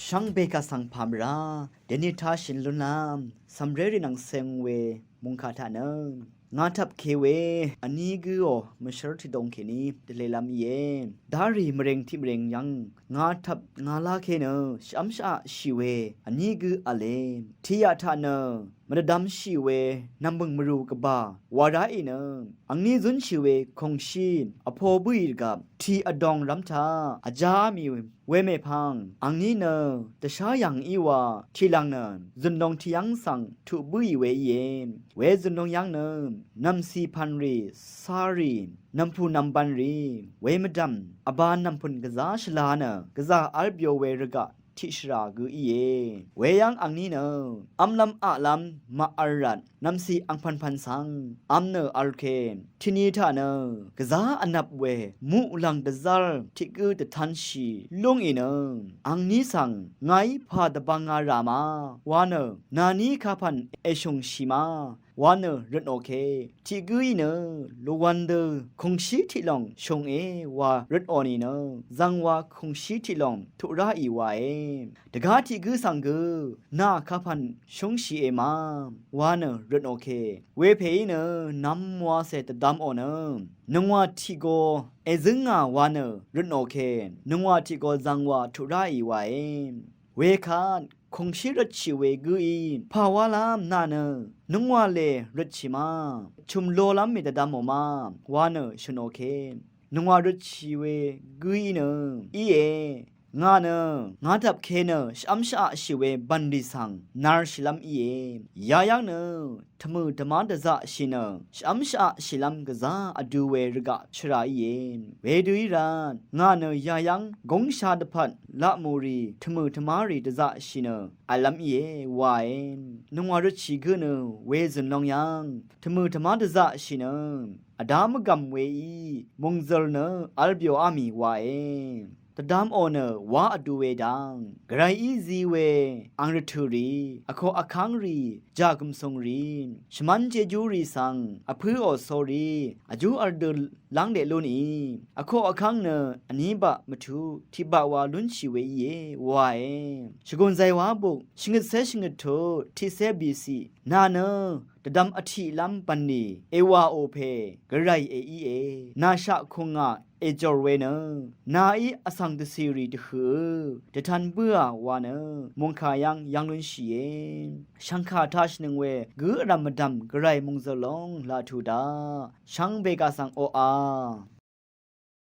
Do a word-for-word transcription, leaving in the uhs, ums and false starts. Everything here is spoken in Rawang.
Shvngbe kaq svng pà mvrá dèní táshì lúnlv́m cv̀mrérì nvng ceng we mòngkà taq nø ngà tvpke we vní gǿò mvshv́r tiqdòngkèní dvlelv́m íe. Dárì mvreng tiq mvreng yv́ng ngà tvp ngà láke nø shv́mshaq shì we vní gǿ v̄le. Tìyaq taq nø mvdvdvmshì we nv̀mbø̀ng mvrù gvbà wa ráì nø angní zúnshì we kòngshí vpo bǿì dvgvp tì vdòngrv́m taq vjáá mì wemèpvng angní nø dvshá yv̀ng í wa tìlv̀ng nø zø̀nlōng tìyv́ng svng tuq bǿì we íe. We zø̀nlōng yv́ng nø nv̀mcì pv̀nrì, cārì, nv̀mpù nv̀mbv̄nrì, we mvdv̀m vbā nv̀mpùn gvzá shvlā nø gvzà v́l byo we rvgaq tiqshvrà gø íe. Weyv́ng angní nø v́mlv́m aqlv́m màvl rvt nv̀mcì angpv̀npv̀n svng v́m nø v̄lke tìni taq nø gvzá vnvp we muqlàng dvzv́r tiq gǿ dvtánshì lúngì nø angní svng ngàí pà dvbvnga rà ma wa nø nàní kapv̀n èshùngshì ma wa nø røtnòke. Tiq gǿí nø lvwv̄n dø kòngshí tiqlòng shùnge wa røtò nìnø zv̀ngwa kòngshí tiqlòng tuq ráì wae. Dvgá tiq gǿ svng gø nà kapv̀n shúngshìe ma wa nø røtnòke. Wepèí nø nv̄m wacè dvdvmò nø nungwà tiq go èzǿngà wa nø røtnòke. Nungwà tiq go zv̀ngwa tuq ráì wae. Wekvt kòngshí røtshì we gǿí pà wálv́m nà nø nungwà lè røtshì ma, chø̀m lolv́m mì dvdvmò ma wa nø shø̀nòke. Nungwà røtshì we gǿí nø íe. Ngà nø ngà dvpke nø shv́mshaqshì we bv̀nlì svng narshìlv́m íe. Yayv́ng nø tvmø̀ tvmá dvzaqshì nø shv́mshaqshìlv́m gvzá vdu we rvgaq shvrà íe. Wedø í rvt ngà nø yayv́ng góngsha dvpvt laqmùrì tvmø̀ tvmárì dvzaqshì nø v̀llv́m íe wae. Nungwà røtshì gǿ nø wezø̀n long yv́ng tvmø̀ tvmá dvzaqshì nø vdá mvgv̀m weí mòngzø̀l nø v́l byoá mì wae. Dvdvmò nø wá vdu we dang gvrayí zi we ang rvtø̀rì, vkoq vkv́ngrì, jàgø̀msùngrì, shvmv́n jejúrì svng vpǿò sórí vjú v̄l dø lángdeq lúnì. Vkoq vkv́ng nø vní baq mvtuq tiqbaq wa lúnshì we íe wae. Shvgùn zàywá buk shvngøtcé shvngøttuq tiqcé bìcì nà nø dvdvm vtiqlv́m bv̀nlì èwàò pè gvray èíe. Nàshaq kùngà èjòr we nø nàí vsvng dvcìrì dvhø̀ø dvtan bǿà wa nø mòngkà yv́ng yv́ng lúnshìe. Shv̀ngkà tāshìnøng we gǿ vrv̀m mvdv̀m gvray mòngzø̀l long laq tuq daq shvngbe kaq svng oqà